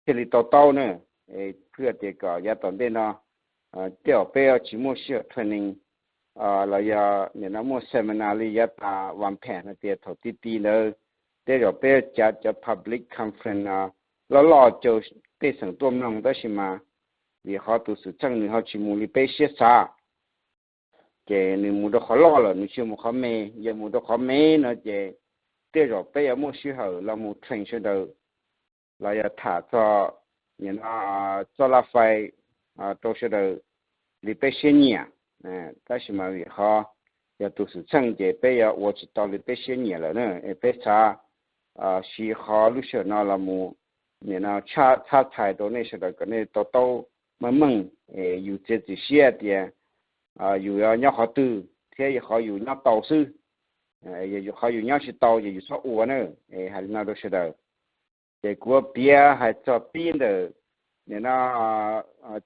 thiaj li to taub na. Phwj tias kom yav tom ntej no, tej zaum peb tsis muaj sij hawm training los yog nim no muaj seminar li yav tas vas phem no tias thaum ti ti ntawd, tej zaum peb cav cov public conference loj loj caw tej xeem tuaj mloog, tab sis mas vim qhov tus xwm txheej nws ho tsis mus li peb siab xav, ces nws mus rau qhov loj lawm, nws tsis mus qhov me. Yog mus rau qhov me no ces tej zaum peb yuav muaj sij hawm los mus train sawv daws los yog tham txog nim no txoj laj fais rau sawv daws li peb siab nyiam. Tab sis mas vim qhov yog tus xwm txheej ces peb yuav ua tsis tau li peb siab nyiam lawm na. Es peb xav siv qhov lub sij hawm no los mus nim no tshab txhais rau nej sawv daws kom nej to taub meej meej, yus txiav txim siab tias yus yuav nyob qhov twg thiab qhov yus nyob tau xwb, qhov yus nyob tsis tau ces yus txhob ua na. Hais li no rau sawv daws. Ces kuv piav hais txog pib ntawm nim no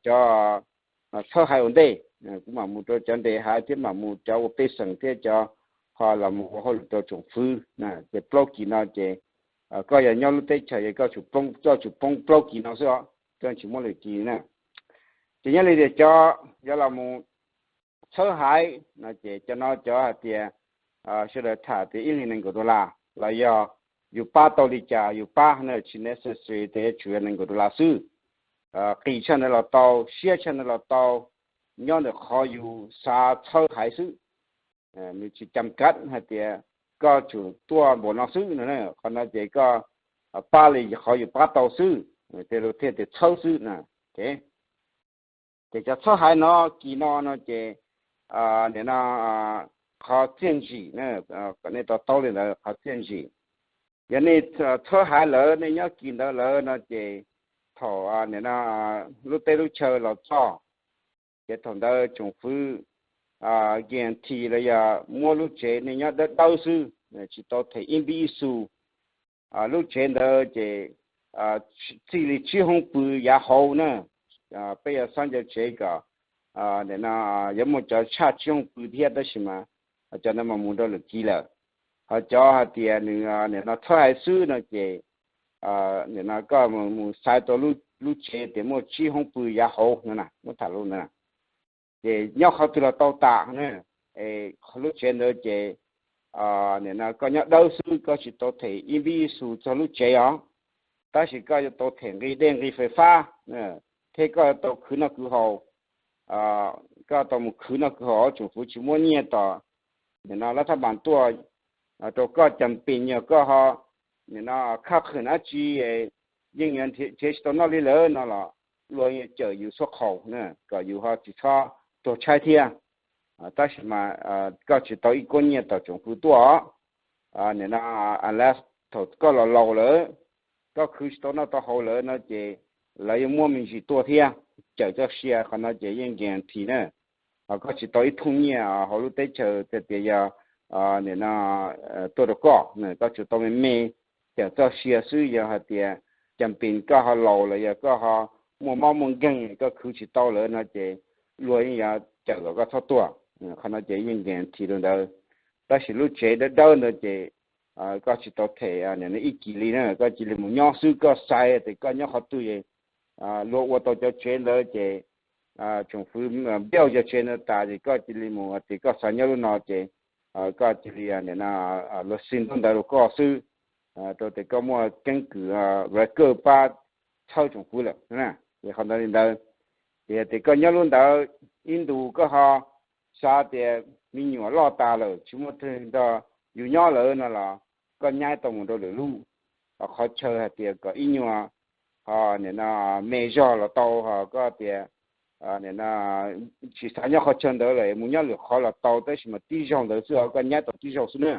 cov txhawb haiv ua ntej, kuv mam mus rau cov ntes haiv thiab mam mus cov ua pej xeem thiab cov ho los mus ua hauj lwm rau tsoom fwv. Ces plaub kis no ces koj yog nyob lub teb chaws es koj tsum poob plaub kis no xwb os, koj tsis muaj lwm kis na. Ces nyob li tias cov yuav los mus txhawb haiv no ces cov no cov hais tias sawv daws tham tias ib hlis nees nkaum dollar los yog yus pab tau li cas yus pab na, tsis necessary tias yuav tsum yog nees nkaum dollar xwb. Qis tshaj ntawd los tau, siab tshaj ntawd los tau, nyob ntawm qhov yus xav txhawb haiv xwb. Nws tsis cam kav hais tias koj tsum tuaj npaum no xwb no, qhov no ces koj pab li qhov yus pab tau xwb, tej lus thiaj tias txhawb xwb na. Ces cov txhawb haiv no, kis no no ces nim no qhov txiaj ntsim, nej to taub li ntawd qhov txiaj ntsim. Yog nej txhawb haiv lawm, nej nyob kis ntawd lawm no ces thaum nim no lub teb lub chaw los txog, ces thaum ntawd tsoom fwv guarantee los yog muab lub tsev nej nyob dawb dawb xwb, tsis tau them ib npib ib xu. Lub tsev ntawd ces txij li tsib hoob pw yav hauv na, peb yuav xab ncaws tsev kom nim no yuav muaj cov tshaj tsib hoob pw thiab, tab sis mas cov ntawd mas mus rau lwm kis lawm. Ho cov hais tias nws nim no txhawb haiv xwb no ces nim no koj mus xaiv tau lub tsev tias muaj tsib hoob pw yav hauv no na, muab tham lus ntawd na. Ces nyob qhov twg los tau tas na, lub tsev ntawd ces nim no koj nyob dawb xwb, koj tsis tau them ib npib ib xu txog lub tsev os, tab sis koj yuav tau them nqi dej nqi fais fab, thiab koj yuav tau khwv noj khwv haus. Koj tau mus khwv noj khwv haus, tsoom fwv tsis muab nyiaj tom nim no lab thab npas tuaj rau koj, cas pes nyog koj ho nim no khaj qhwm dab tsi, yeej yuav nrhiav tsis tau noj li lawm no los luag yuav cawm yus xuab qhaus na, kom yus ho tsis txhob tuag tshaib thiab. Tab sis mas koj tsis tau ib kuab nyiaj tom tsoom fwv tuaj os. Nim no unless thaum koj los laus lawm, koj khwv tsis tau noj tau haus lawm no ces lawv yuav muab me ntsis tuaj thiab, cawm txoj sia, qhov no ces yeej guarantee na. Ho koj tsis tau ib thooj nyiaj hauv lub teb chaws tias yog nim no tuaj rau koj, koj tsuas tau me me cawm txoj sia xwb. Yog hais tias cas pes koj ho laus los yog koj ho muaj mob muaj nkeeg koj khwv tsis tau lawm no ces luag yeej yuav cawm kom koj txhob tuag. Qhov no ces yeej guarantee rau ntawd. Tab sis lub tsev dawb dawb ntawd ces koj tsis tau them nim no ib kis li na, koj cia li mus nyob xwb, koj xaiv tias koj nyob qhov twg, luag ua tau cov tsev ntawd ces tsoom fwv build cov tsev ntawd tas ces koj cia li mus tias koj xav nyob lub no ces koj cia li nim no luag xi ntaub ntawv rau koj xwb, rau tias koj muaj keeb kwm record pab txhawb tsoom fwv lawm. Ces qhov ntawd li ntawd, ces yog tias koj nyob lub ntawd ib ntus koj ho xav tias me nyuam loj tas lawm tsis muaj twg nrog yus nyob lawm no los koj nyab tau mus rau lwm lub, qhov chaw hais tias kom ib nyuag ho nim no me zog los tau, ho koj tias nim no tsis xav nyob qhov chaw ntawd lawm mus nyob lwm qhov los tau, tab sis mas tib zaug ntawd xwb os, koj nyab tau tib zaug xwb na.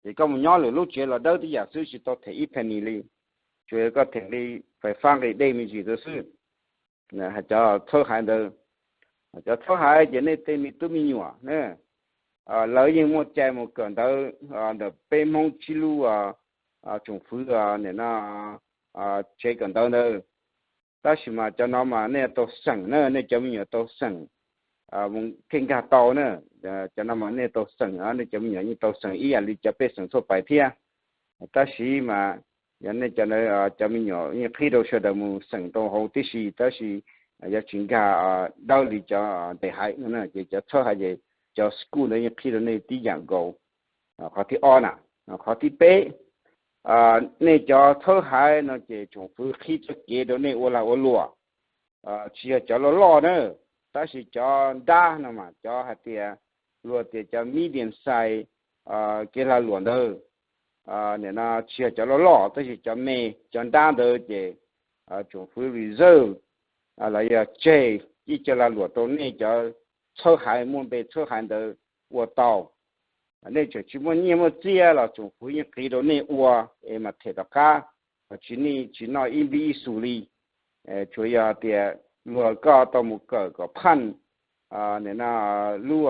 Ces koj mus nyob lwm lub tsev los dawb tib yam xwb, tsis tau them ib penny li, tsuas yog koj them li fais fab nqi dej me ntsis ntawd xwb. Hais cov txhawb haiv ntawd, cov txhawb haiv ces nej tej me tub me nyuam na, lawv yeej muaj cai mus kawm ntawv ntawm peb Hmoob tsib lub tsoom fwv nim no tsev kawm ntawv ntawd. Tab sis mas cov no mas nej tau xeem na, nej cov me nyuam tau xeem, mus kev nkag tau na. Cov no mas nej tau xeem, nej cov me nyuam yeej tau xeem ib yam li cov pej xeem txhua pais thiab. Tab sis mas Yog nej cov ntawd cov me nyuam yeej qhib rau sawv daws mus xeem rau hauv tib si, tab sis yog tsis nkag dawb li cov ntes haiv no ces cov txhawb haiv ces cov school ntawd yeej qhib rau nej tib yam nkaus. Qhov thib ob na, qhov thib peb, nej cov txhawb haiv no ces tsoom fwv qhib txoj kev rau nej ua lag ua luam. Tsis yog cov loj loj na, tab sis cov nrab no mas cov hais tias, luag tias cov medium size kev lag luam ntawd, nim no tsis yog cov loj loj tab sis cov me, cov nrab ntawd ces tsoom fwv reserve los yog tseg ib co lag luam rau nej cov txhawb haiv muaj npe txhawb haiv ntawd ua tau. Nej tseem tsis muaj nyiaj muaj txiaj los tsoom fwv yeej qiv rau nej ua es mam them rov qab, tsis nej tsis noj ib npib ib xus li. Tsuas yog tias luag koj tau mus kawm kom phaj nim no lub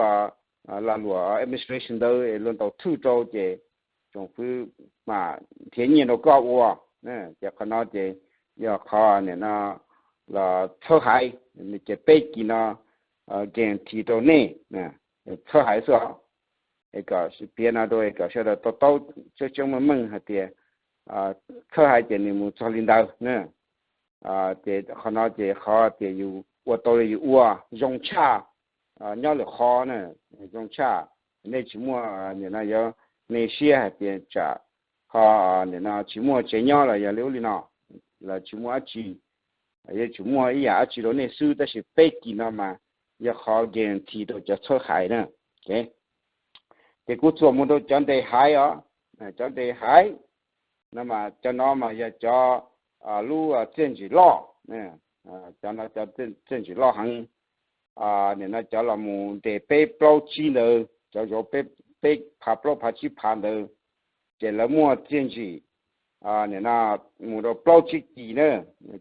lag luam administration ntawd es luag ntaus thwj rau ces tsoom fwv mam nrhiav nyiaj rau koj ua. Ces qhov no ces yog qhov nim no los txhawb haiv, ces peb kis no guarantee rau nej txhawb haiv xwb os. Es kom piav no rau kom sawv daws to taub tseeb tseeb meej meej hais tias txhawb haiv ces nws mus txog li ntawd na. Ces qhov no ces qhov tias yus ua tau li yus ua zoo tshaj nyob lwm qhov na, zoo tshaj. Nej tsis muaj nim no yuav me siab hais tias tsam ho nim no tsis muaj tsev nyob los yog li ub li no, los tsis muaj dab tsi, yuav tsum muaj ib yam dab tsi rau nej xwb, tab sis peb kis no mas yog qhov guarantee rau cov txhawb haiv na. Ces kuv txuas mus rau cov ntes haiv os, cov ntes haiv no mas cov no mas yog cov lub txiaj ntsim loj, cov no cov txiaj ntsim loj heev. Nim no cov los mus ntes peb plaub tsib ntawd, cov zov peb phav plaub phav tsib phav ntawd, ces lawv muaj txiaj ntsim nim no mus rau plaub tsib kis na.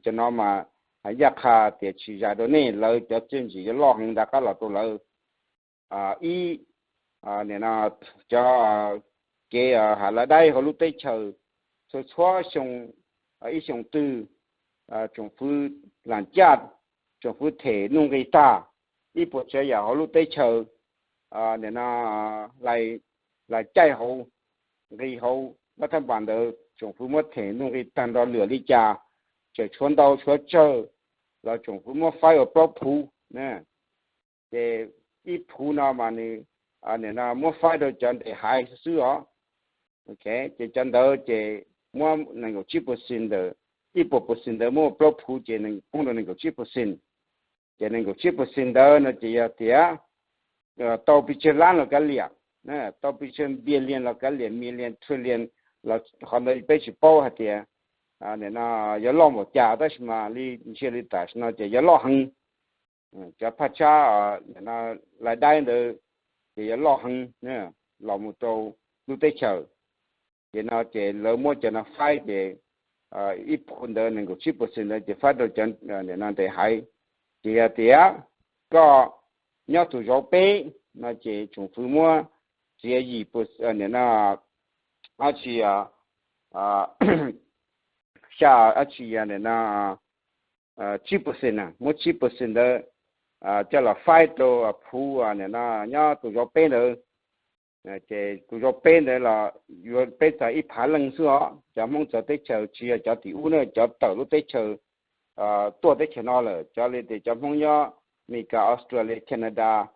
Cov no mas ncaj qha tias tsis zais rau nej, lawv cov txiaj ntsim yuav loj heev rov qab los rau lawv. Ib, nim no cov kev hav lav daib hauv lub teb chaws, txhua txhua xyoo, ib xyoo twg tsoom fwv lam caj, tsoom fwv them nuj nqis tag, ib puas tsav yam hauv lub teb chaws nim no lam caij hauv, nqis hauv lab thab npas ntawd tsoom fwv muab them nuj nqis tag nrho lwm li cas, tseem tshuav ntau tshuav tsawg los tsoom fwv muab faib ua plaub phuv. Ces ib phuv no mas nws nim no muab faib rau cov ntes haiv xwb os. Ces cov ntawd ces muab nees nkaum tsib percent ntawd, ib puas percent ntawd muab ua plaub phuv ces poob rau nees nkaum tsib percent. Ces nees nkaum tsib percent ntawd no ces yog tias tau pes tsawg lab los kav liam, tau pes tsawg billion los kav liam, million, trillion los qhov ntawd peb tsis paub hais tias nim no yuav loj npaum cas, tab sis mas li ntsia li tam sim no ces yuav loj heev. Cov phaj tshab nim no lav daib ntawd ces yuav loj heev los mus rau lub teb chaws. Ces no ces lawv muab cov no faib ces ib phuv ntawd nees nkaum tsib percent ntawd ces faib rau cov nim no ntes haiv. Ces yog tias koj nyob tus zauv peb no ces tsoom fwv muab txiav yim, nim no dab tsi, xya, dab tsi, nim no tsib percent na, muab tsib percent ntawd coj los faib rau phuv nim no nyob tus zauv peb ntawd. Ces tus zauv peb ntawd los yuav peb txais ib phav leej xwb os. Cov Hmoob txawv teb chaws tsis yog cov tim ub na, cov tawm lub teb chaws tuaj teb chaws no lawm, cov li tias cov Hmoob nyob Meskas, Australia, Canada,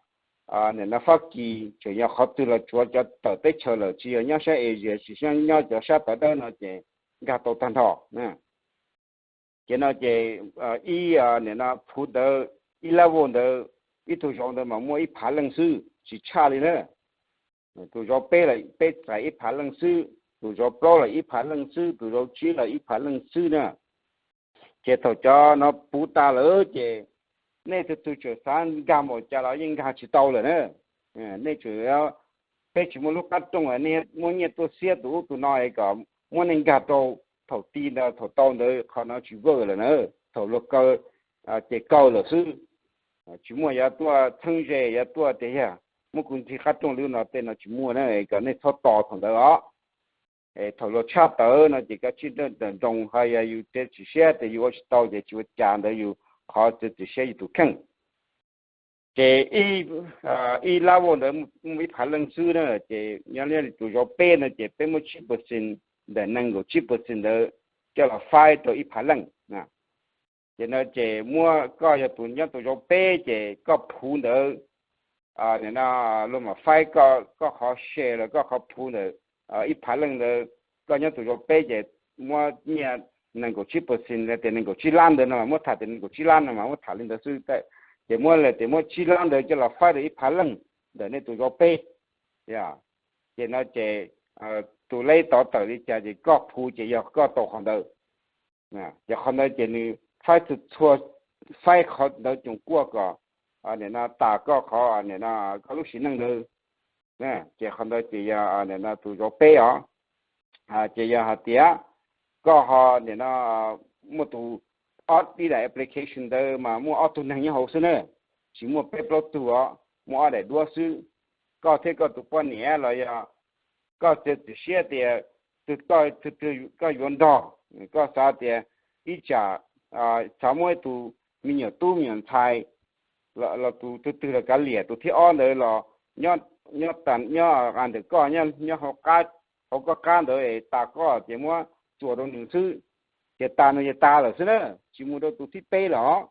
nim no Fab Kis, tseem yog qhov twg los tsuav cov tawm teb chaws lawm, tsis yog nyob sab Asia, tsis nyob cov sab tawv dawb no ces nkag tau tag nrho. Ces no ces ib, nim no phuv ntawd, ib level ntawd, ib tug zauv ntawd mas muaj ib phav leej xwb, tsis tshaj li na. Tus zauv peb los peb txais ib phav leej xwb, tus zauv plaub los ib phav leej xwb, tus zauv tsib los ib phav leej xwb na. Ces thaum cov no puv tas lawm ces nej tus twg tseem xav nkag npaum cas los yeej nkag tsis tau lawm na. Nej tseem, peb tsis muaj lub qab rooj nej muab nyiaj tuaj xiab tus ub tus no es kom muab nej nkag rau. Thaum ti ntawd thaum tau ntawd qhov no tsis vawj lawm na, thaum luag kaw ces kaw lawm xwb. Tsis muaj yuav tuaj txheeb ze, yuav tuaj tias yog muab kuv ntxig qab rooj li no tej no tsis muaj na, kom nej txhob tos thaum ntawd os. Thaum luag tshaj tawm no ces koj tsij nroos, ho yog yus txiav txim siab tias yus ua tsis tau ces tsis ua cas, ntawd yus qhov txiav txim siab yus tus kheej. Ces ib level ntawd muaj ib phav leej xwb na, ces nyob li tus zauv peb no ces peb muab tsib percent ntawm nees nkaum tsib percent ntawd coj los faib rau ib phav leej. Ces no ces muab koj yog tus nyob tus zauv peb ces koj phuv ntawd, nim no luag mam faib koj qhov share los koj qhov phuv ntawd ib phav leej ntawd, koj nyob tus zauv peb ces muab nyiaj nees nkaum tsib percent los tias nees nkaum tsib lab ntawd no mas muab tham tias nees nkaum tsib lab no mas muab tham li ntawd xwb. Ces muab li tias muab tsib lab ntawd coj los faib rau ib phav leej ntawm nej tus zauv peb. Ces no ces tus leb tov tawm li cas ces koj phuv ces yog koj tau qhov ntawd. Ces qhov ntawd ces nws faib txhua, faib qhov ntawd coom kuaj kom nim no tas koj qhov nim no koj lub sim neej ntawd. Ces qhov ntawd ces yog nim no tus zauv peb os. Ces yog hais tias koj ho nim no muaj tus ob ib daim application ntawd mas muaj ob tug neeg nyob hauv xwb na, tsis muaj peb plaub tug os, muaj ob daim duab xwb. Koj thiab koj tus poj niam los yog koj txiav txim siab tias twg koj, twg twg koj yuav nrog, koj xav tias ib tsam xav muab tus me nyuam tub me nyuam ntxhais los tus twg twg los kav liam, tus thib ob ntawd los nyob, nyob tas nyob ntawm koj, nyob hauv koj qab ntawd es tas koj ces muab txuas rau nws xwb, ces tas nws ces tas lawm xwb na, tsis mus rau tus thib peb lawm os.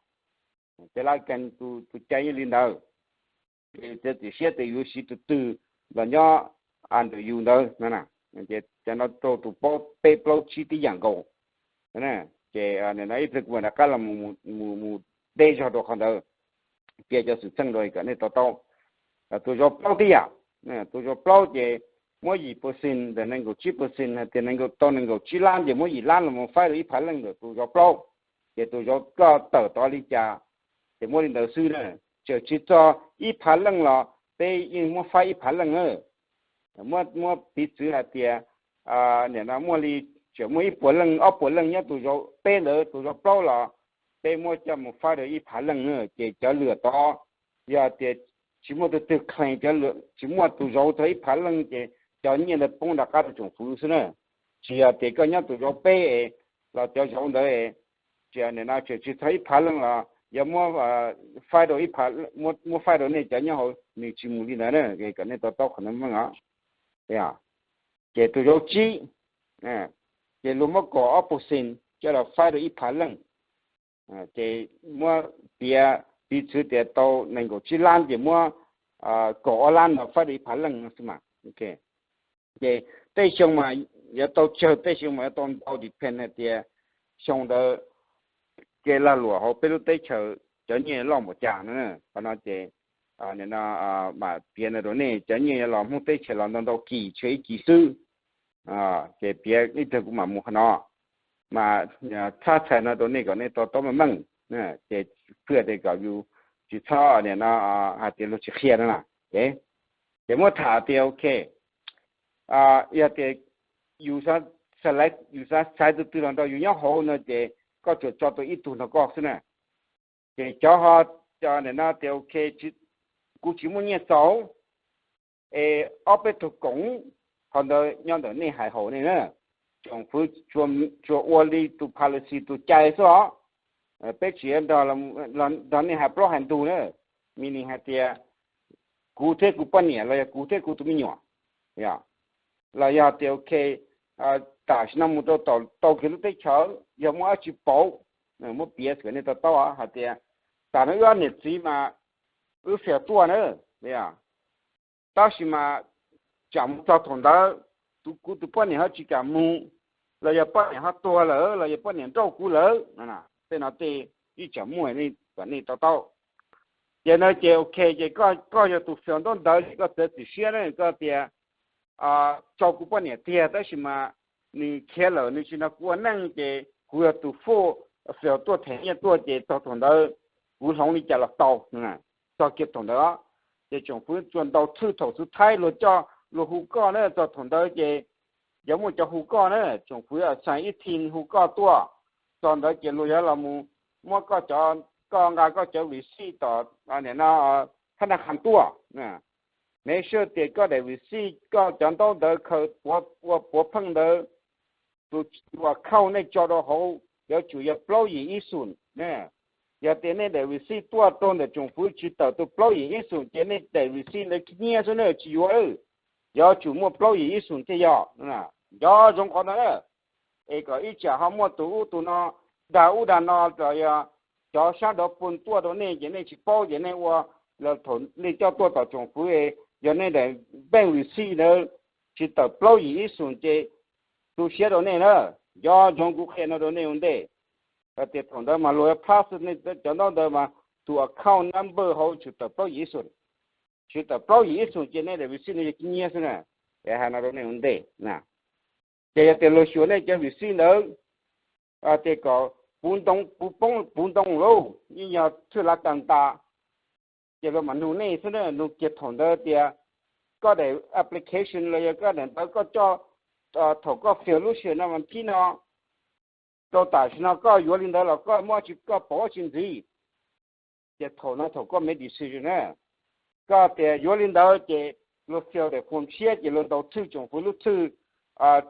Ces laj kee tus cai yeej li ntawd. Ces txiav txim siab tias yuav siv tus twg los nyob ntawm yus ntawd no. Ces cov no rau tus paub peb plaub tsib tib yam nkaus. Ces nim no ib pliag kuv mam rov qab los mus deb zog rau qhov ntawd, piav cov xwm txheej rau kom nej to taub. Tus zauv plaub tib yam, tus zauv plaub ces muab yim percent ntawm nees nkaum tsib percent hais tias nees nkaum, tau nees nkaum tsib lab ces muab yim lab los mus faib rau ib phav leej ntawm tus zauv plaub. Ces tus zauv koj tawm tau li cas ces muab li ntawd xwb na. Txawm tsis txog ib phav leej los peb yeej muab faib ib phav leej na. Muab, muab piv txwv hais tias nim no muaj li, tseem muaj ib puas leej ob puas leej nyob tus zauv peb ntawd, tus zauv plaub los peb muab coj mus faib rau ib phav leej na. Ces cov lwm tod yog tias tsis muaj tus twg claim, tsis muaj tus zauv txog ib phav leej ces cov nyiaj ntawd poob rov qab rau tsoom fwv xwb na. Tsis yog tias koj nyob tus zauv peb los cov zauv ntawd tsis, nim no tseem tsis txog ib phav leej los yog muab faib rau ib phav, muab faib rau nej cov nyob hauv, nws tsis mus li ntawd na, kom nej to taub qhov ntawd meej os. Ces tus zauv tsib ces luag muab kaum ob percent coj los faib rau ib phav leej. Ces muab piav piv txwv tias tau nees nkaum tsib lab ces muab kaum ob lab no faib rau ib phav leej no xwb mas. Ces tej xyoo mas yuav tau tsawg, tej xyoo mas yuav tau ntau, depend hais tias xyoo ntawd kev lag luam hauv peb lub teb chaws cov nyiaj loj npaum cas no. Qhov no ces nim no mam piav no rau nej, cov nyiaj yuav los Hmoob teb chaws los ntau ntau kis, tsis yog ib kis xwb. Ces piav ib pliag kuv mam mus qhov no mas txhab txhais no rau nej kom nej to taub meej meej. Ces fwj tias kom yus tsis txhob nim no hais tias luag tsis qhia no na. Ces muab tham tias ok, yog tias yus xav, yus xav xaiv tus twg los nrog yus nyob hauv no ces koj tsuas tso tau ib tug nrog koj xwb na. Ces cov ho nim no tias ok, kuv tsis muaj nyiaj txaus, es ob peb tug koom, qhov ntawd nyob ntawm nej hais haum nej na. Tsoom fwv tsuas ua li tus policy tus cai xwb os. Peb tsis nrog nej hais plaub hais ntug na. Meaning hais tias kuv thiab kuv poj niam los yog kuv thiab kuv tus me nyuam, los yog tias ok, tam sim no mus rau tau kiag lub teb chaws yog muaj dab tsi pauv, muab piav kom nej to taub hais tias tam no wb ob niam txiv mas wb fiam tuaj na, tab sis mas tsam mus txog thaum ntawd kuv tus poj niam ho tsis kam mus, los yog poj niam ho tuag lawm los yog poj niam nrauj kuv lawm, tej no tej ib tsam muaj kom nej to taub. Ces no ces ok, ces koj yog tus fiam ntaub ntawv ces koj txiav txim siab na, koj tias tso kuv poj niam tiag tab sis mas nws khiav lawm, nws tsis nrog kuv ua neej ces kuv yog tus faj, fiam tuaj them nyiaj tuaj ces txog thaum ntawd kuv hloov li cas los tau. Txog kiag thaum ntawd ces tsoom fwv tsuas ntaus thwj thaum xub thaib luag coj luag hu koj na, txog thaum ntawd ces yuav muaj cov hu koj na, tsoom fwv assign ib team hu koj tuaj. Txog ntawd ces luag yuav los mus muab koj cov, koj nqa koj cov receipt tom nim no thab naj qhas tuaj. Make sure tias koj daim receipt, koj cov ntaub ntawv khaws ua puav pheej ntawd, tus account nej tso rau hauv yuav tsum yog plaub yim ib xoom. Yog tias nej daim receipt tuaj rau ntawm tsoom fwv tsis tawm tus plaub yim ib xoom ces nej daim receipt ntawd hnyiab xwb na, tsis yuav. Yuav tsum muaj plaub yim ib xoom thiaj yog. Nco ntsoov qhov ntawd na. es kom ib tsam ho muaj tus ub tus no dag ub dag no los yog cov sab nraud pun tuaj rau nej ces nej tsis paub ces nej ua, los thaum nej coj tuaj tom tsoom fwv, yog nej daim bank receipt ntawd tsis tawm plaub yim ib xoom ces tu siab rau nej na. Nco ntsoov kuv qhia no rau nej ua ntej, tias thaum ntawd mas luag process nej cov ntaub ntawd mas tus account number hauv tsis tawm plaub yim ib xoom, tsis tawm plaub yim ib xoom ces nej daim receipt no yog nyiaj xwb na. Hais no rau nej ua ntej na. Ces yog tias luag xyuas nej cov receipt ntawd, tias kom puv ntoo, puv poob puv ntoo lauj, yeej yog thwj lav kas tas, ces luag mam nug nej xwb na, nug kiag thaum ntawd tias koj daim application los yog koj daim ntawv koj coj, thaum koj fill lub sij hawm no vas thib no rau tam sim no koj yuav li ntawd los koj muaj tsis, koj pauv tsis ntxiv, ces thaum no thaum koj make decision na, koj tias yuav li ntawd ces luag fill daim form tshiab ces luag ntaus thwj tsoom fwv lub thwj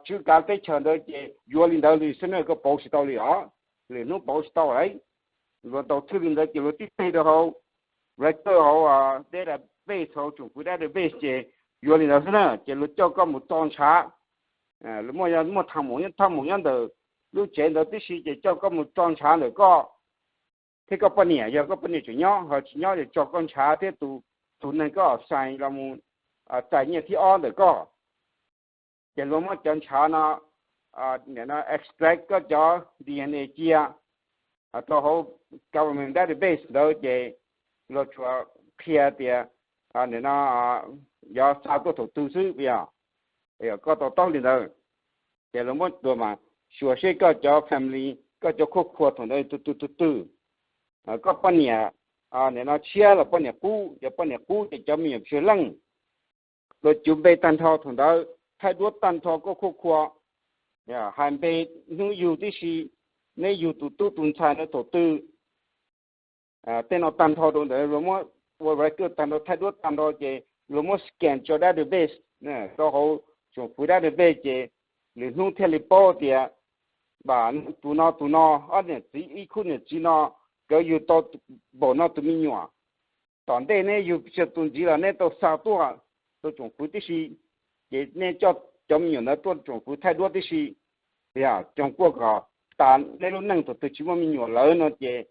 tswv kav teb chaws ntawd ces yuav li ntawd li xwb na, koj pauv tsis tau li os, lwm hnub pauv tsis tau lawm. Luag ntaus thwj li ntawd ces luag tib teg rau hauv record hauv database, hauv tsoom fwv database ces yuav li ntawd xwb na, ces luag coj koj mus tso ntshav. Muaj, muaj thaj moom, thaj moom nyob ntawm lub tsev ntawd tib si ces coj koj mus tso ntshav ntawm koj thiab koj poj niam, yog koj poj niam tseem nyob, ho tsis nyob ces tso koj ntshav thiab tus, tus neeg koj assign los mus txais nyiaj thib ob ntawm koj. Ces luag muab cov ntshav no, nim no extract koj cov D N A cia rau hauv government database ntawd ces luag tsuas qhia tias nim no yuav xa tuaj thaum twg xwb, yog koj to taub li ntawd. Ces luag muab tua mas xyuas seb koj cov family, koj cov khuab khua thaum ntawd tus twg tus twg, koj poj niam nim no tshiab los poj niam qub, yog poj niam qub ces cov me nyuam tsw leej, luag cuv npe tag nrho thaum ntawd, thaij duab tag nrho koj khuab khua, hais npe, hnub yug tib si, neb yug tus tub tus ntxhais no thaum twg, tej no tag nrho rau ntawd luag muab ua record tag nrho, thaij duab tag nrho ces luag muab scan tso database, rau hauv tsoom fwv database ces lwm hnub thiaj li paub tias, npam tus no tus no, ob niam txiv ib khub niam txiv no, nkawd yug tau npaum no tus me nyuam, tom ntej neb yug tsis tus ntxiv los neb tau xa tuaj rau tsoom fwv tib si, ces neb coj cov me nyuam ntawd tuaj tsoom fwv thaij duab tib si. Yog cov kuaj kom tas neb lub neej thaum twg tsis muaj me nyuam lawm no ces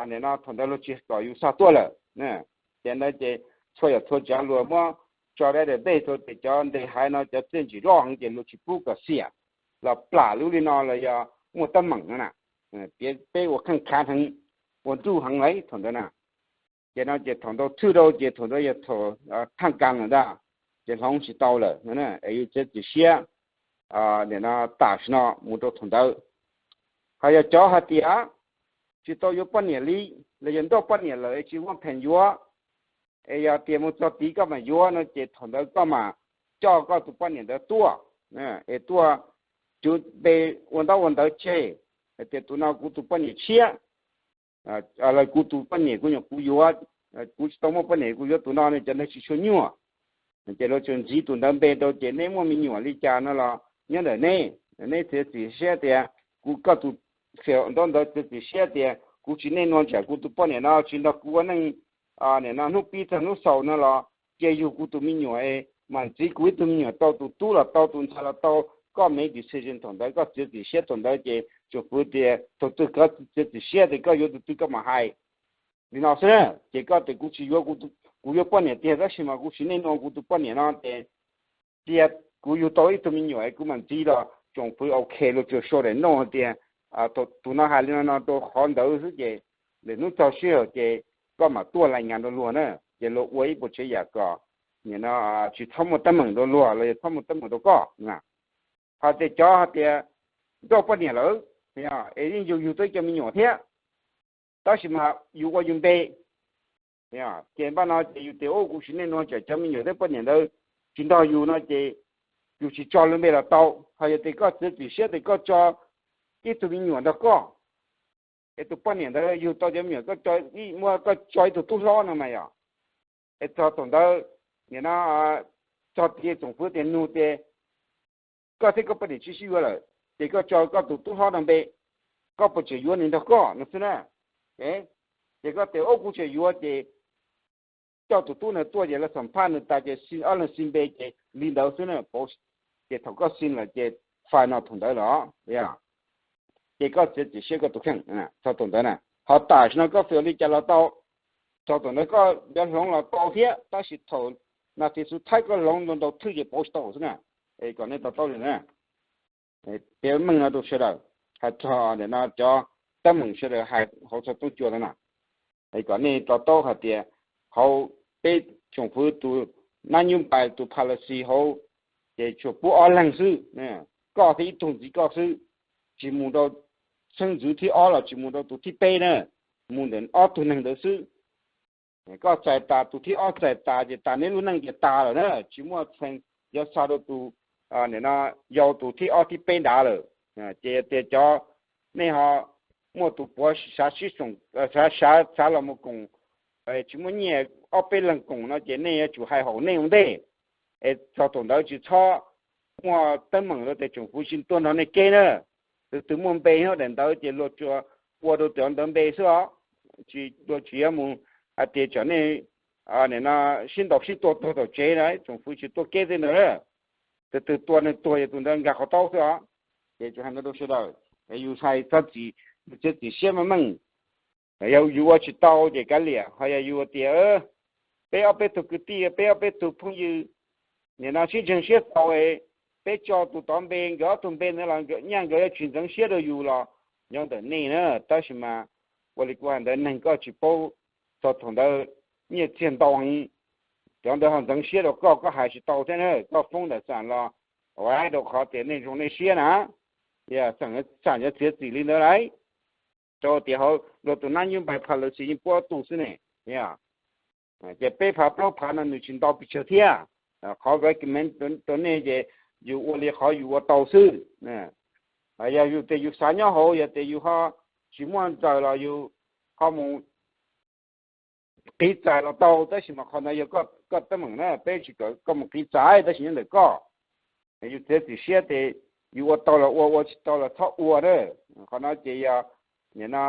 nim no thaum ntawd luag tsis kom yus xa tuaj lawm. Ces ntawd ces txhua yam txhua tsav luag muab tso database rau ces cov ntes haiv no cov txiaj ntsim loj heev ces luag tsis pub kom xiam los plam lub li no los yog muaj teeb meem no na. Piav peb ua kheej khav heev, ua nruj heev lawm thaum ntawd na. Ces no ces thaum ntau thwj rau ces thaum ntawd yog thaum thaj kas lawm ntag, ces hloov tsis tau lawm es yus txiav txim siab nim no tam sim no mus rau thaum ntawd. Ho yog cov hais tias tsis tau yuav poj niam li, los yog nrauj poj niam lawm es tsis muaj pheem yuav, es yog tias mus txog tid koj mam yuav no ces thaum ntawd koj mam coj koj tus poj niam ntawd tuaj, es tuaj cuv npe ua ntaub ua ntawv tseg hais tias tus no kuv tus poj niam tshiab, los kuv tus poj niam kuv nyuam kuv yuav, kuv tsis tau muaj poj niam kuv yuav tus no ne, cov neeg tsis tshua nyuaj. Ces luag tsuas ntxiv tus ntawd npe rau ces neb muaj me nyuam li cas no los nyob ntawm neb, neb txiav txim siab tias kuv, koj tus fiam ntaub ntawv txiav txim siab tias kuv tsis nej nua tsam kuv tus poj niam no tsis nrog kuv ua neej, nim no hnub pib txog hnub xaus no los cia yug kuv tus me nyuam es mam ntxiv kuv ib tug me nyuam tau tus tub los tau tus ntxhais los tau, koj make decision thaum ntawd, koj txiav txim siab thaum ntawd ces tsoom fwv tias thaum twg koj txiav txim siab tias koj yuav tus twg koj mam hais. Li no xwb na, ces koj tias kuv tsis yuav, kuv yuav poj niam tiag tab sis mas kuv tsis nej nua kuv tus poj niam no ces cia kuv yug tau ib tug me nyuam es kuv mam ntxiv los tsoom fwv ok, luag tsuas sau daim note hais tias tus no hais li no no rau qhov ntawd xwb ces lwm hnub txog sij hawm ces koj mam tuaj lais nyas rau luag na. Ces luag ua ib puas tsav yam kom nim no tsis txhob muaj teeb meem rau luag los yog txhob muaj teeb meem rau koj. Hais tias cov hais tias nrauj poj niam lawm es yeej yug yug tau ib co me nyuam thiab, tab sis mas yus ua yus npe, ces npaj no ces yus tias ub kuv tsis nej nua tsam cov me nyuam thiab poj niam ntawd tsis nrog yus no ces yus tsis tso lub npe los tau. Ho yog tias koj txiav txim siab tias koj tso ib tug me nyuam nrog koj, es tus poj niam ntawd yug tau cov me nyuam, koj muab koj tso ib tug tub hlob no mas yog, es txog thaum ntawd nim no txog tias tsoom fwv tias nug tias koj thiab koj poj niam tsis sib yuav lawm ces koj tso koj tus tub hlob no npe, koj puas tseem yuav nws nrog koj no xwb na. Ces koj tias ub kuv tseem yuav ces coj tus tub ntawd tuaj ces lawv xam phaj nws tas ces ob leeg sin npe ces li ntawd xwb na. Ces thaum koj sin lawm ces fais no thaum ntawd los, ces koj txiav txim siab koj tus kheej txog thaum ntawd na. Ho tam sim no koj fais li cas los tau, txog thaum ntawd koj yuav hloov los tau thiab, tab sis thaum nas this xub thaib koj hloov ntau thwj ces pauv tsis tau xwb na. Kom nej to taub li na. Piav meej no rau sawv daws, hais txog nim no cov teeb meem sawv daws hais hauv txog toob cua no na. Kom nej to taub hais tias hauv peb tsoom fwv tus nab nyub npais tus policy hauv, ces tsuas pub ob leeg xwb. Koj thiab ib tug ntxiv koj xwb, tsis mus rau xeeb ntxwv thib ob los tsis mus rau tus thib peb na, mus ntawm ob tug neeg ntawd xwb. Koj txais tas tus thib ob txais tas ces tas neb lub neej ces tas lawm na, tsis muaj txheej yuav xa rau tus, nim no yau tus thib ob thib peb nrad lawm. Ces tias cov, nej ho muaj tus puav xav sib xav los mus koom, tsis muaj nyiaj ob peb leeg koom no ces nej yuav tsum hais haum nej ua ntej, es txog thaum ntawd tsis txhob muaj teeb meem rau tes tsoom fwv tsis tuaj nrog nej keb na. Tus twg muaj npe nyob daim ntawd ces luag tsuas ua rau tus ntawd npe xwb os, tsis luag tsis yuav mus hais tias tsam nej nim no sib ntaus sib tua tuag tom tsev na, tsoom fwv tsis tuaj keb tej ntawd na. Tus twg tua nws tuag yog tus ntawd nkag qhov taub xwb os. Ces tsuas hais no rau sawv daws, yus hais txog txim, yus txiav txim siab meej meej. Yog yus ua tsis tau ces kav liam, ho yog yus tias peb ob peb tug kwv tij, peb ob peb tug phooj ywg, nim no sib ntseeg siab tau, peb tso tus tod npe, nkawd ob tug npe ntawd los nyaj nkawd yuav tsis ntxeev siab rau yus los nyob ntawm nej na. Tab sis mas ua li kuv hais ntawd, neeg koj tsis paub, txog thaum ntawd nyiaj txiag ntau heev, cov ntawd ho ntxeev siab rau koj, koj hais tsis tau thiab na, koj foob ntawm xam los, ua rau qhov tias nej zoo nej siab na, xam yuav txiav txim li ntawd lauj. Rau tias hauv luag tus nab nyub npais policy yeej pub ob tug xwb ne. Ces peb phav plaub phav no nws tsis ntau pes tsawg thiab. Qhov recommend rau nej ces yus ua li qhov yus ua tau xwb. Yog yus tias yus xav nyob hauv, yog tias yus ho tsis muaj ntxaws los yus ho mus qiv txais los tau, tab sis mas qhov ntawd yog koj teeb meem na, peb tsis kom koj mus qiv txais, tab sis nyob ntawm koj. Yus txiav txim siab ces yus ua tau los ua, ua tsis tau los txhob ua na. Qhov no ces yog nim no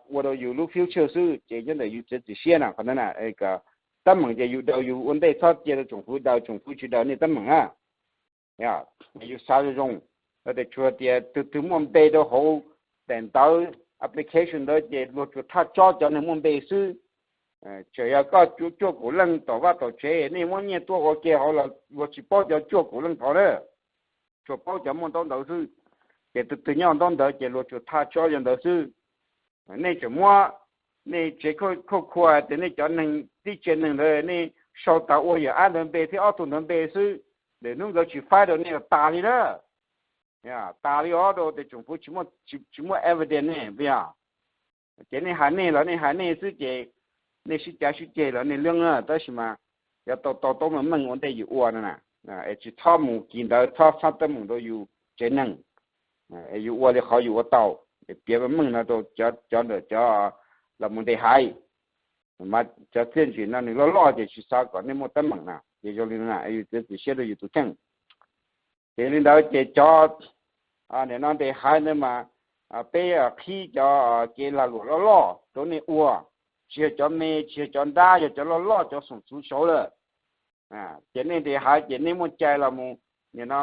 ua rau yus lub future xwb, ces nyob ntawm yus txiav txim siab na. Qhov ntawd na, teeb meem ces yus daws yus ua ntej, txhob cia rau tsoom fwv daws, tsoom fwv tsis daws nej teeb meem na. Yus xav zoo zoo, yog tias tsuas tias tus twg muaj npe rau hauv daim ntawv application ntawd ces luag tsuas thaj tsob cov neeg muaj npe xwb. Txawm yog koj cuaj kaum leej tom vaj tom tsev, nej muab nyiaj tuaj ua ke hauv los luag tsis paub cov cuaj kaum leej tod na, tsuas paub cov muaj ntaub ntawv xwb. Ces tus twg nyob ntaub ntawv ces luag tsuas thaj tsob cov ntawd xwb. Nej tseem muab nej tsev khauj khua tias nej cov neeg tib tsev neeg ntawd nej sau tas ua yawm ab ntawd npe thiab ob tug ntawd npe xwb, lwm hnub nkawd tsis faib rau nej los tas li na. Tas li os, rau tias tsoom fwv tsis muaj evidence ne, puas yog? Ces nej hais nej los nej hais nej xwb ces nej sib cav sib ceg los nej leeb na, tab sis mas yuav tau to taub meej meej ua ntej yus ua no na. Es tsis txhob mus kis ntawd, txhob xab teeb meem rau yus tsev neeg. Es yus ua li qhov yus ua tau, es piav meej meej no rau cov ntawm cov los mus ntes haiv. Mas cov txiaj ntsim no nws loj loj ces tsis xav kom nej muaj teeb meem na, ces zoo li no na, yus txiav txim siab rau yus tus kheej. Ces li ntawd ces cov, nim no ntes haiv ntawd mas peb qhib cov kev lag luam loj loj rau nej ua, tsis yog cov me, tsis yog cov nrab, yog cov loj loj, cov xoom txuv saud lawm. Ces nej ntes haiv ces nej muaj cai los mus, nim no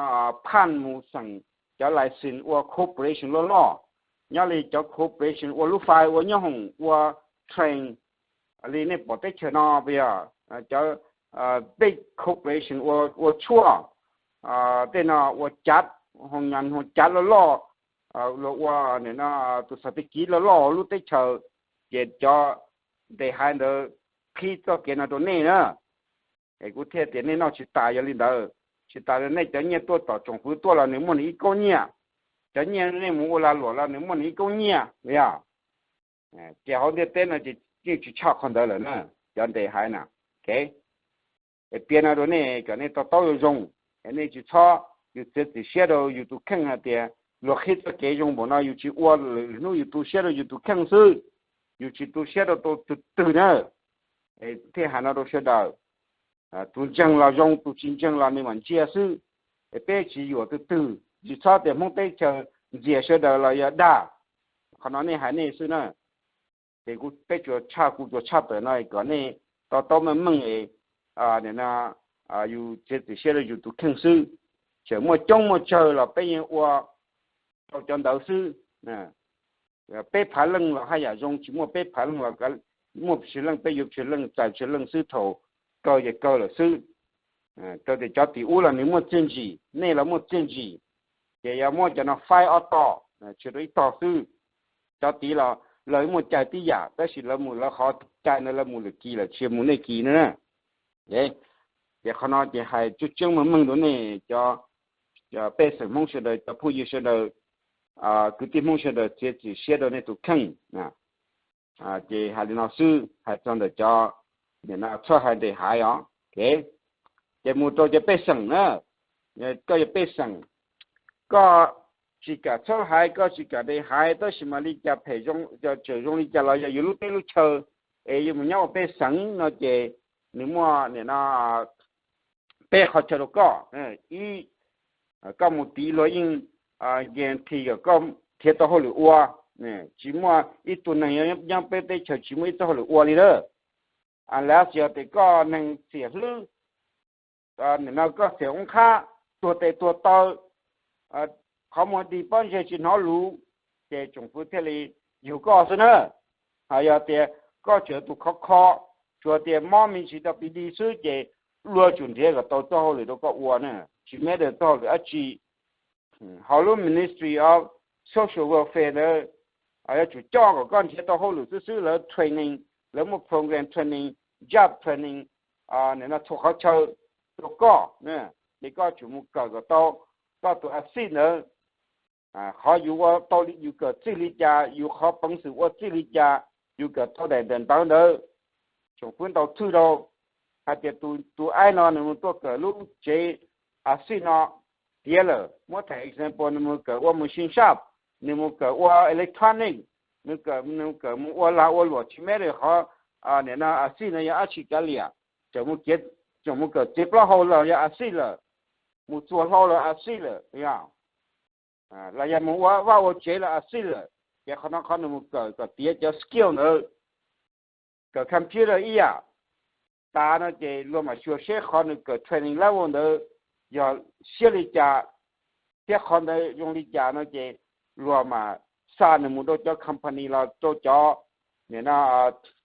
phaj mus xeem cov license ua corporation loj loj, nyob li cov corporation ua lub fais, ua nyoob hoom, ua train, li nej pom teb chaws no, puas yog? Cov big corporation ua tshuaj, tej no ua cav, hoo nyas hoo cav loj loj, luag ua nim no tus xav tib kiv loj loj lub teb chaws, ces cov ntes haiv ntawd qhib txoj kev no rau nej na. Es kuv thiaj tias nej noj tsis tas yog li ntawd. Tsis tas li nej cov nyiaj tuaj tom tsoom fwv tuaj los nws muaj nws ib koob nyiaj, cov nyiaj nej mus ua lag luam los nws muaj nws ib koob nyiaj, yog? Ces hauv ntiaj teb no ces yeej tsis tshaj qhov ntawd lawm na, cov ntes haiv na. Es piav no rau nej kom nej to taub zoo zoo, es nej tsis txhob, yus txiav txim siab rau yus tus kheej hais tias luag qhib txoj kev zoo npaum no yus tsis ua, lwm hnub yus tu siab rau yus tus kheej xwb, yus tsis tu siab rau tus twg na. Thiaj hais no rau sawv daws, tus ntseeg los zoo, tus tsis ntseeg los nws mam ntsia xwb. Es peb tsis yuam tus twg, tsis txhob tias Hmoob teb chaws ntxias sawv daws los yog dag. Qhov no nej hais nej xwb na. Ces kuv, peb tsuas tshaj, kuv tsuas tshaj tawm no kom nej to taub meej meej es, nim no yus txiav txim siab rau yus tus kheej xwb. Txawm muaj coob muaj tsawg los peb yeej ua rau cov ntawd xwb. Peb phav leej los haj yam zoo, tsis muaj peb phav leej los muaj pes tsawg leej, peb yuav pes tsawg leej, txais pes tsawg leej xwb, thaum kawg ces kawg lawm xwb. Rau tias cov tim ub los nws muaj txiaj ntsig, nej los muaj txiaj ntsig, ces yog muab cov no faib ob tog, tshuav rau ib tog xwb. Cov tid los lawv muaj cai tib yam, tab sis lawv mus lawv qhov cai ntawd, lawv mus lwm kis lawm, tsis yog mus nej kis no na. Ces qhov no ces hais tseeb tseeb meej meej rau nej cov pej xeem Hmoob sawv daws, cov phooj ywg sawv daws, kwv tij Hmoob sawv daws, txiav txim siab rau nej tus kheej. Ces hais li no xwb, hais txog ntawm cov, nim no txhawj hais ntes haiv os. Ces mus rau cov pej xeem na, koj yog pej xeem, koj tsis kam txhawj hais, koj tsis kam ntes haiv, tab sis mas li cas phem, tseem zoo li cas los yog yus lub teb lub chaw, es yus mus nyob ua pej xeem no ces nws muaj nim no peb qhov chaw rau koj. Ib, koj mus tid luag yeej guarantee kom koj nrhiav tau hauj lwm ua. Tsis muaj ib tug neeg nyob peb teb chaws tsis muaj ib txoj hauj lwm ua li lawm, unless yog tias koj neeg xiam hlwb, nim no koj xiam oob qhab, tuag tes tuag taw, qhov muag dig pob ntseg tsis hnov luv, ces tsoom fwv thiaj li yug koj xwb na. Ho yog tias koj tseem tus khov kho, tsuas tias mob me ntsis tau pes dig xwb ces luag tsum nrhiav kom tau txoj hauj lwm rau koj ua na, tsis matter txoj hauj lwm dab tsi. Hauv lub Ministry of Social Welfare ntawd yuav tsum coj kom koj nrhiav tau hauj lwm xwb xwb, lawv training, lawv muaj program training, job training, nim no txhua qhov chaw rau koj, ces koj tsum mus kawm kom tau koj tus a xij ntawd. Qhov yus ua tau, yus kawm txij li cas, yus qhov peev xwm ua txij li cas, yus kawm tau daim ntawv ntawd, tsoom fwv ntaus thwj rau hais tias tus aib no nws mus tuaj kawm lub tsev a xij no tiav lawm. Muab tham example, nws mus kawm ua machine shop, nws mus kawm ua electronic, nws kawm, nws kawm mus ua lag ua luam, tsis matter qhov nim no a xij no yog dab tsi kav liam, tseem mus kawm txiav plaub hau los yog a xij lawm, mus txuas hlau los a xij lawm, los yog mus ua vaj ua tsev los a xij lawm. Ces qhov no qhov nws mus kawm kom tiav cov skill ntawd, kawm computer ib yam tas no ces luag mam xyuas seb qhov nws kawm training level ntawd yog siab li cas, thiab qhov ntawd zoo li cas no ces luag mam xa nws mus rau cov company los rau cov, nim no,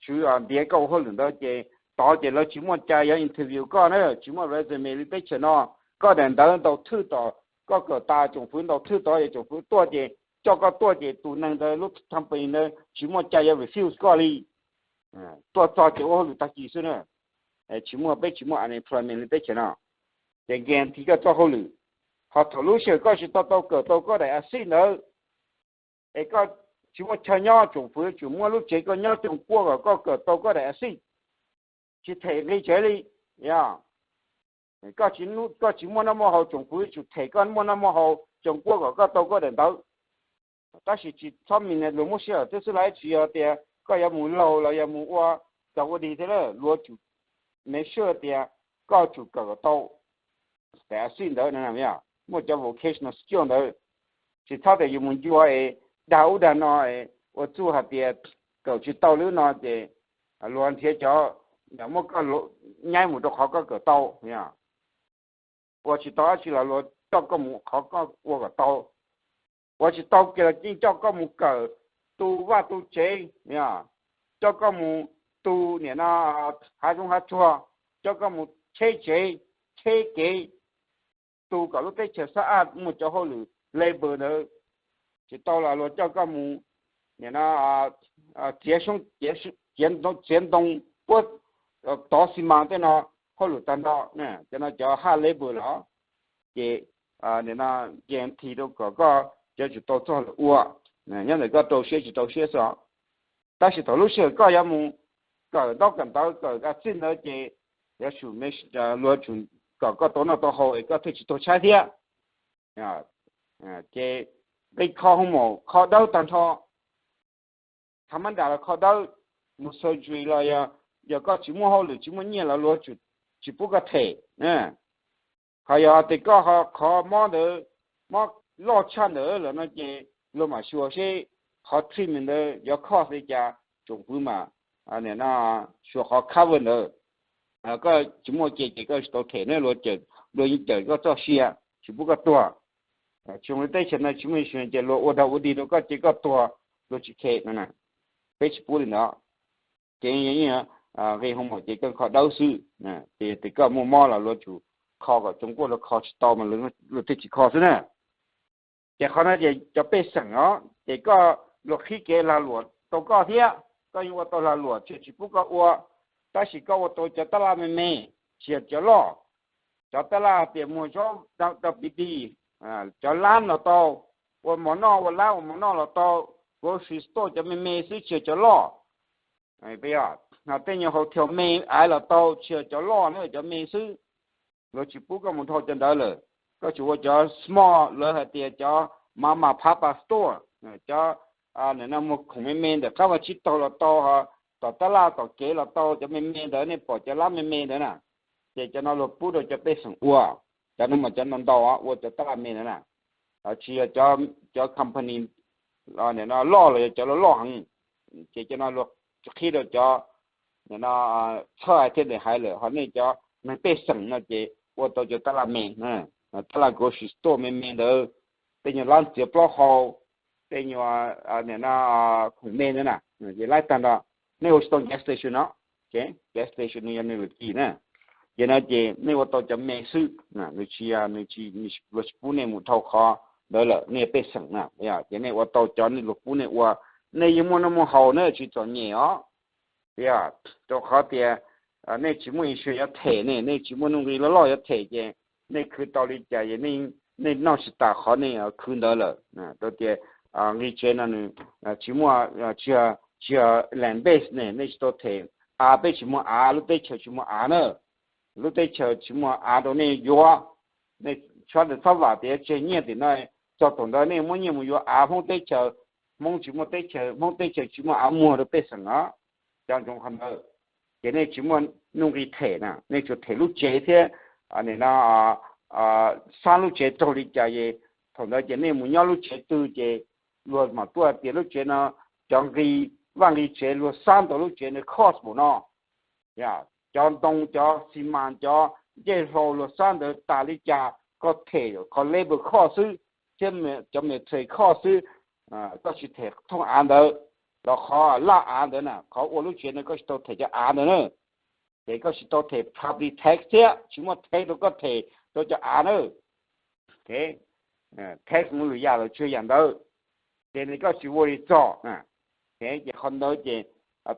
tswv ntiav koj ua hauj lwm ntawd ces tod ces lawv tsis muaj cai yuav interview koj na, tsis muaj resume li teb chaws no. Koj daim ntawv ntaus thwj tom, koj kawm tas tsoom fwv ntaus thwj tod ces tsoom fwv tuaj ces coj koj tuaj ces tus neeg ntawd lub company ntawd tsis muaj cai yuav refuse koj li. Tuaj txog ces ua hauj lwm tag kis xwb na. Tsis muaj, peb tsis muaj unemployment li teb chaws no. Ces guarantee koj txoj hauj lwm. Ho thaum lub sij hawm koj tsis tau, tau kawm tau koj daim a xij ntawd, es koj tsis muaj chaw nyob, tsoom fwv tsum muab lub tsev koj nyob coom kuaj kom koj kawm tau koj daim a xij, tsis them nqi tsev li. Yog koj tsis muaj noj muaj haus, tsoom fwv tsum them koj muaj noj muaj haus coom kuaj kom koj tau koj daim ntawv. Tab sis tsis txhob mis luag muab sij hawm twb xwb los tsis yog tias koj yuav mus laug los yog mus ua txaus ua dig thiab, luag tsum make sure tias koj tsum kawm kom tau daim a xij ntawd. Muaj cov vocational skill ntawd, tsis txhob tias yus mus ncua es dag ub dag no, ua txuj hais tias kawm tsis tau lub no ces luag nrhiav cov muab koj nyaib mus rau qhov koj kawm tau. Ua tsis tau dab tsi los luag coj koj mus qhov koj ua kom tau. Ua tsis tau kiag los yeej coj koj mus kawm tu vaj tu tsev, coj koj mus tu nim no hav zoov hav tsuag, coj koj mus cheb tsev, cheb kev, tu kom lub teb chaws xab ab muaj cov hauj lwm labor ntawd. Tsis tau los luag coj koj mus nim no txiav, txiav ntoo, puab tov xi mas tej no, hauj lwm tag nrho. Cov no cov hard labor los ces nim no guarantee rau kom koj yuav tsum tau txoj lwm ua, nyob ntawm koj rau siab tsis rau siab xwb. Tab sis thaum lub sij hawm koj yuav mus kawm ntaub kawm ntawv, kawm a xij ntawd ces yuav tsum, luag tsum kom koj tau noj tau haus es koj thiaj tsis tuag tshaib thiab. Ces nqi kho homework, kho dawb tag nrho, tha mab nram los kho dawb, mus surgery los yog koj tsis muaj hauj lwm tsis muaj nyiaj los luag tsis pub koj them. Ho yog tias koj qhov mob ntawd, mob loj tshaj ntawd lawm no ces luag mam xyuas seb qhov treatment ntawd yuav cost li cas, tsoom fwv mas nim no xyuas qhov cover ntawd. Koj tsis muaj ces ces koj tsis tau them na, luag yeej cawm koj txoj sia, tsis pub koj tuag. Tsis zoo li teb chaws no tsis muaj insurance ces luag ua dog ua dig rau koj ces koj tuag, luag tsis khe no na. Peb tsis pub li ntawd. Ces nqi hoo maum ces koj kho dawb xwb, ces tias koj muaj mob los luag tsum kho kom zoo kuaj, luag kho tsis tau mas luag thiaj tsis kho xwb na. Ces qhov no ces cov pej xeem os ces koj, luag qhib kev lag luam rau koj thiab, koj yeej ua tau lag luam tsis tsis pub koj ua, tab sis koj ua tau cov tab laj me me, tsis yog cov loj. Cov tab laj hais tias muag zaub rau piv tij, cov lab los tau, ua mov noj, ua lab ua mov noj los tau, grocery store cov me me xwb tsis yog cov loj. Tej nyuag hotel me ais los tau tsis yog cov loj na, cov me xwb. Luag tsis pub koj mus dhau cov ntawd lawm. Koj tsuas ua cov small, lawv hais tias cov mama papa store, cov muag khoom me me ntawm qab vaj tsib taug los tau, tom tab laj tom kev los tau, cov me me ntawd nej pom cov lab me me ntawd na. Ces cov no luag pub rau cov pej xeem ua, cov no mas cov ntau ntau ua cov tab laj me ntawd na. Tsis yog cov company loj los yog cov loj loj heev, ces cov no luag qhib rau cov, no, txhawj hais thiaj li hais lawm, ho nej cov neeg pej xeem no ces ua tau cov tab laj me, tab laj grocery store me me ntawd, tej nyuag lab txiav plaub hau, tej nyuag, no, khoom me ntawd na, ces laib tag nrho. Nej ua tsis tau gas station no, gas station nws yog nws lwm kis na. Ces no ces nej ua tau cov me xwb, nws tsis, nws tsis, luag tsis pub nej mus dhau qhov ntawd lawm, nej pej xeem na. Ces nej ua tau cov nej luag pub nej ua, nej yeej muaj noj muaj haus na, tsis txom nyem os. Yog rau qhov tias nej tsis muaj insurance yuav them ne, nej tsis muaj nuj nqi loj loj yuav them ces nej khwv tau li cas es nej noj tsis tas qhov nej khwv ntawd lawm. Rau tias nqi tsev no nws tsis muaj, tsis yog land base ne, nej tsis tau them av, peb tsis muaj av, lub teb chaws tsis muaj av na. Lub teb chaws tsis muaj av rau nej yuav. Nej txhob, txhob vam tias tseg nyiaj tim no, txog thaum ntawd nej muab nyiaj mus yuav av Hmoob teb chaws, Hmoob tsis muaj teb chaws, Hmoob teb chaws tsis muaj av muag rau pej xeem os. Cov ntsoov qhov ntawd. Ces nej tsis muaj nuj nqi them na, nej tsuas them lub tsev thiab, no, xab lub tsev raug li cas es thaum ntawd ces nej mus nyob lub tsev twg ces luag mam tuaj tias lub tsev no cov nqi, vaj nqi tsev luag xab ntawd lub tsev ntawd cost npaum no. Cov ntoo, cov xi mas, cov ncej hlau luag xab ntawd tas li cas koj them qhov labor cost xwb, thiab cov material cost xwb, koj tsis them thooj av ntawd, los qhov laj av ntawd na, qhov ua lub tsev ntawd koj tsis tau them cov av ntawd na. Ces koj tsis tau them property tax thiab, tsis muaj tax rau koj them rau cov av na. Tax mus lwm yam lawm, tsis yog yam ntawd. Ces nws koj tsis worry txog. Ces qhov ntawd ces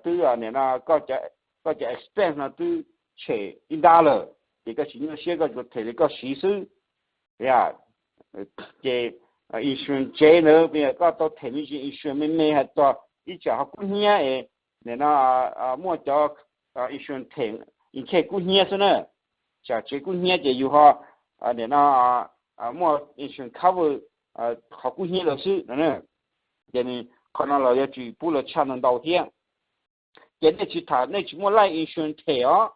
twb, no, koj cov expense no twb tshem ib nrab lawm, ces koj tsis nyuaj siab, koj tsuas them li koj siv xwb. Ces insurance tsev ntawd, koj tau them me ntsis insurance me me hais txog ib tsam ho kub hnyiab es, no, muaj cov insurance them in case kub hnyiab xwb na. Tsam tsev kub hnyiab ces yus ho, no, muaj insurance cover qhov kub hnyiab ntawd xwb no. Ces qhov no los yuav tsis pub lawv tshaj ntau ntau thiab. Ces nej tsis tham, nej tsis muaj life insurance them os.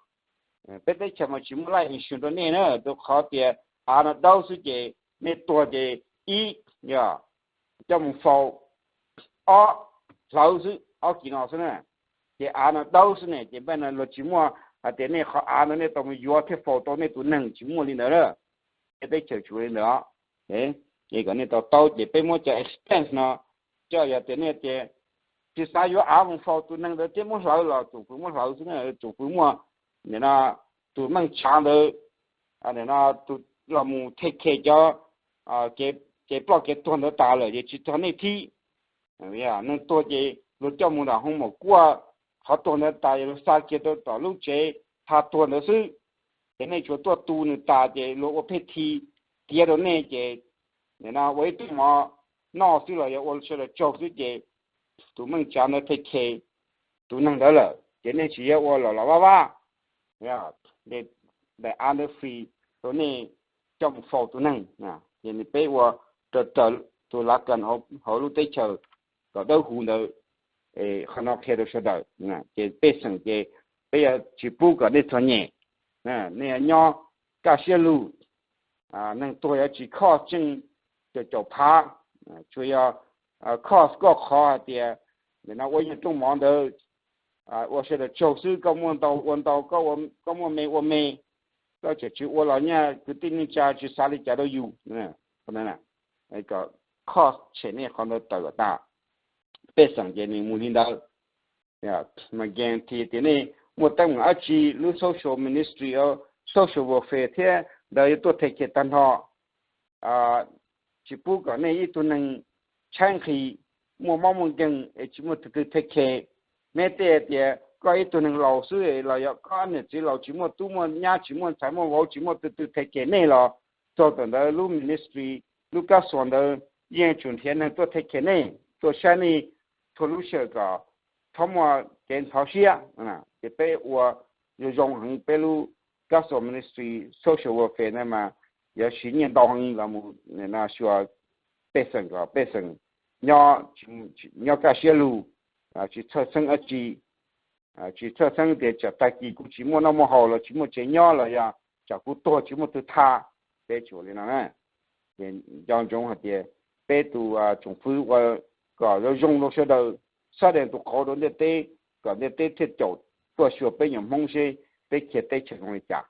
Peb teb chaws mas tsis muaj life insurance rau nej na, rau qhov tias av no dawb xwb ces nej tuag ces ib, yog coj mus faus, ob, hlawv xwb, ob kis no xwb na. Ces av no dawb xwb ne, ces npaj no luag tsis muaj hais tias nej qhov av no nej tau mus yuav thiaj faus tau nej tus neeg, tsis muaj li ntawd na. Peb teb chaws tsis ua li ntawd os. Ces kom nej to taub, ces peb muab cov expense no, coj yog tias nej tias tsis xav yuav av mus faus tus neeg ntawd thiab muab hlawv los tsoom fwv muab hlawv xwb na, tsoom fwv muaj, no, tus meej tsav ntawd, no, tus los mus take care cov kev ploj kev tuag ntawd tas lawm ces tsis txog nej thib. Neeg tuag ces luag coj mus nram hoo maum kuaj, qhov tuag ntawd tas luag xa kiag rau tom lub tsev tha tuag ntawd xwb. Ces nej tsuas tuaj tu nws tas ces luag ua pheej thi tiav rau nej ces, no, ua ib tug mov noj xwb los yog ua sawv daws tsaug xwb ces tus meej tsav ntawd take care tus neeg ntawd lawm ces nej tsis yog ua los los vaj vaj, daim av ntawd free rau nej coj mus faus tus neeg. Ces nws peb ua raws raws tus lav kas hauv lub teb chaws kom dawb huv ntawd, qhov no qhia rau sawv daws. Ces pej xeem ces peb yuav tsis pub kom nej txom nyem, nej yuav nyob kaj siab lug. Neeg tuag yuav tsis cost tseej caum caum phav, tsuas yog cost koj qhov hais tias, no, ua yam rooj mov ntawd, ua sawv daws tsaug xwb, koj muaj ntau ua ntau, koj muaj me ua me, koj tseem tsis ua los nyaj kwv tij neej tsa tsis xav li cas rau yus. Qhov ntawd, kom qhov tshem nej qhov ntawd tawm kom tag. Pej xeem ces nws mus li ntawd. Mas guarantee tias nej muaj teeb meem dab tsi, lub social ministry, social welfare thiab ntawd yuav tuaj take care tag nrho. Tsis pub kom nej ib tug neeg tshaib nqhis, muaj mob muaj nkeeg es tsis muaj tus twg take care. Nej tej tias koj ib tug neeg laus xwb los yog koj niam txiv laus tsis muaj tub muaj nyab tsis muaj ntxhais muaj vauv tsis muaj tus twg take care nej los, txog thaum ntawd lub ministry, lub kab xos ntawd yeej tsum nrhiav neeg tuaj take care nej, tuaj saib nej txhua lub sij hawm kom txhob muaj kev ntxhov siab. Ces peb ua zoo zoo heev peb lub kab xos ministry social welfare na mas yuav siv nyiaj ntau heev los mus xyuas pej xeem kom pej xeem nyob kaj siab lug, tsis txhawj xeeb dab tsi, tsis txhawj xeeb tias tsam tag kis kuv tsis muaj noj muaj haus los tsis muaj tsev nyob los yog tsam kuv tuag tsis muaj tus tham. Peb tsuas li no na. Ces nco ntsoov hais tias peb tus tsoom fwv ua kom zoo zoo rau sawv daws, xab dees tus qauv rau ntiaj teb, kom ntiaj teb thiaj caum tuaj xyuas peb nyuam Hmoob seb peb khiav teb chaws zoo li cas.